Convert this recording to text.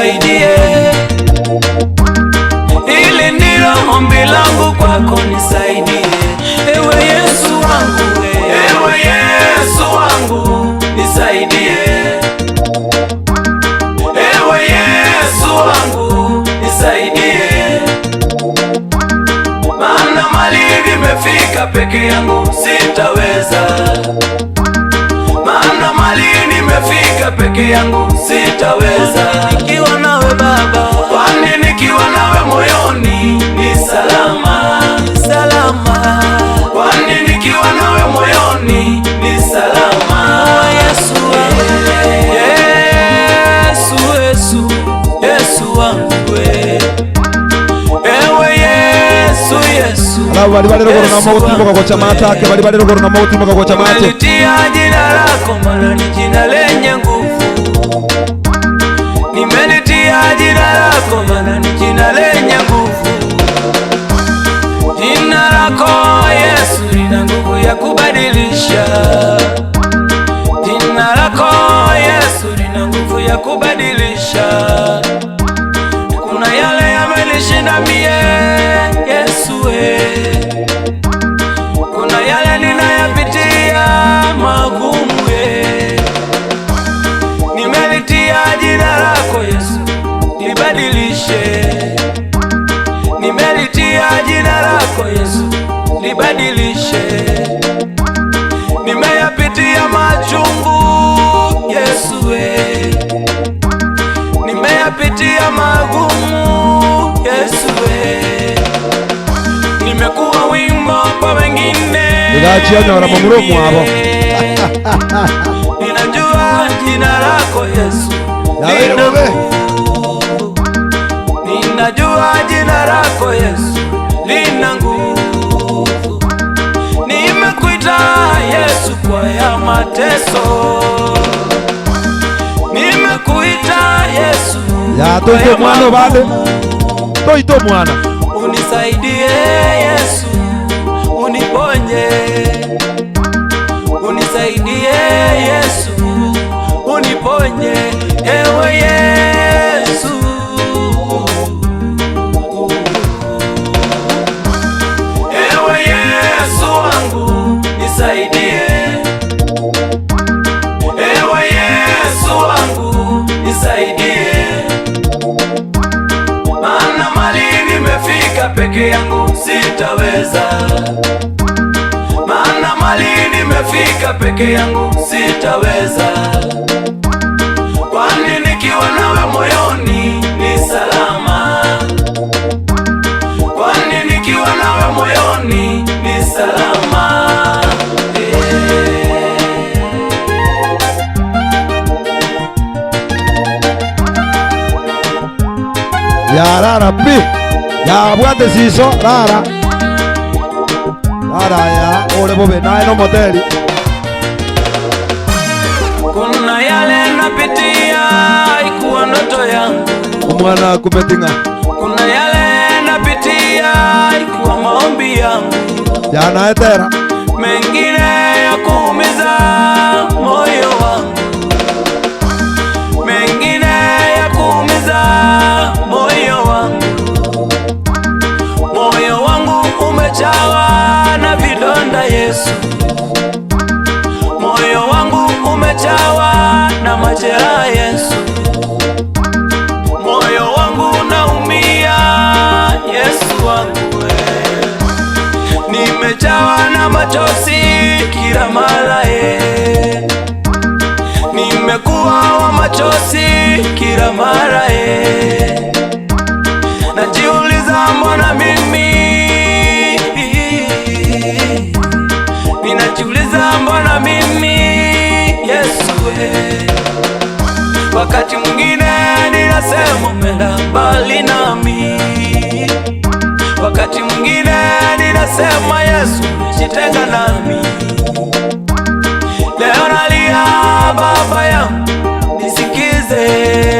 Nisaidie, ili ndilo ombi langu kwako, nisaidie. Ewe Yesu wangu, ewe Yesu wangu, nisaidie. Ewe Yesu wangu, nisaidie. Maana mali nimefika peke yangu sitaweza. Maana mali nimefika peke yangu sitaweza. Nikiwa nawe Baba, kwani nikiwa nawe moyoni ni salama, salama. Kwani nikiwa nawe moyoni ni salama. Yesu wangu, Yesu, Yesu, Yesu wangu we. Ewe Yesu, Yesu. Alafu bali bali rogoro na mogo gocha matake, bali bali rogoro na mogo gocha mate. Nimelitia jina lako maana ni jina lenye nguvu. Nimelitia jina lako maana ni jina lenye nguvu. Jina lako Yesu lina nguvu ya kubadilisha. Jina lako Yesu lina nguvu ya kubadilisha. Kuna yale yamenishinda mie Yesu we. Kuna yale ninayapitia magumu we. Nimelitia jina lako Yesu libadilishe. Nimelitia jina lako Yesu libadilishe. Nimeyapitia machungu Yesu we. Nimeyapitia magumu Yesu we. Nimekuwa wimbo kwa wengine. Ndachia na mumuro mwabo. Ninajua jina lako Yesu Yawere lina bobe. nguvu. Ninajua jina lako Yesu lina nguvu. Nimekuita Yesu kwa ya mateso. Nimekuita Yesu Ya kwa toito ya mwana bade. magumu. Toito mwana. Unisaidie Yesu, uniponye. Unisaidie Yesu, uniponye. Ewe Yesu. Ewe Yesu wangu, nisaidie. Ewe Yesu wangu, nisaidie. Maana mali nimefika peke yangu sitaweza. Maana mali nimefika peke yangu sitaweza. Kwani nikiwa nawe moyoni ni salama. Kwani nikiwa nawe moyoni ni salama. Ya rara pi. Ya bwate siso rara. Rara ya ole bobe nae no moteli. Kuna yale napitia ikuwa ndoto yangu. Omwana kubetinga. Kuna yale napitia ikuwa maombi yangu. Ya nae tera. Mengine ya kuumiza moyo wangu. Mengine ya kuumiza moyo wangu. Moyo wangu umejawa na vidonda Yesu. Moyo wangu umejawa na majeraha Yesu. Moyo wangu unaumia Yesu wangu we. Nimejawa na machozi kila mara eh. Nimekuwa wa machozi kila mara eh. Najiuliza mbona mimi. Ninajiuliza mbona mimi Yesu we. Wakati mwingine ninasema umeenda mbali nami. Wakati mwingine ninasema Yesu jitenga nami. Leo nalia Baba yangu nisikize.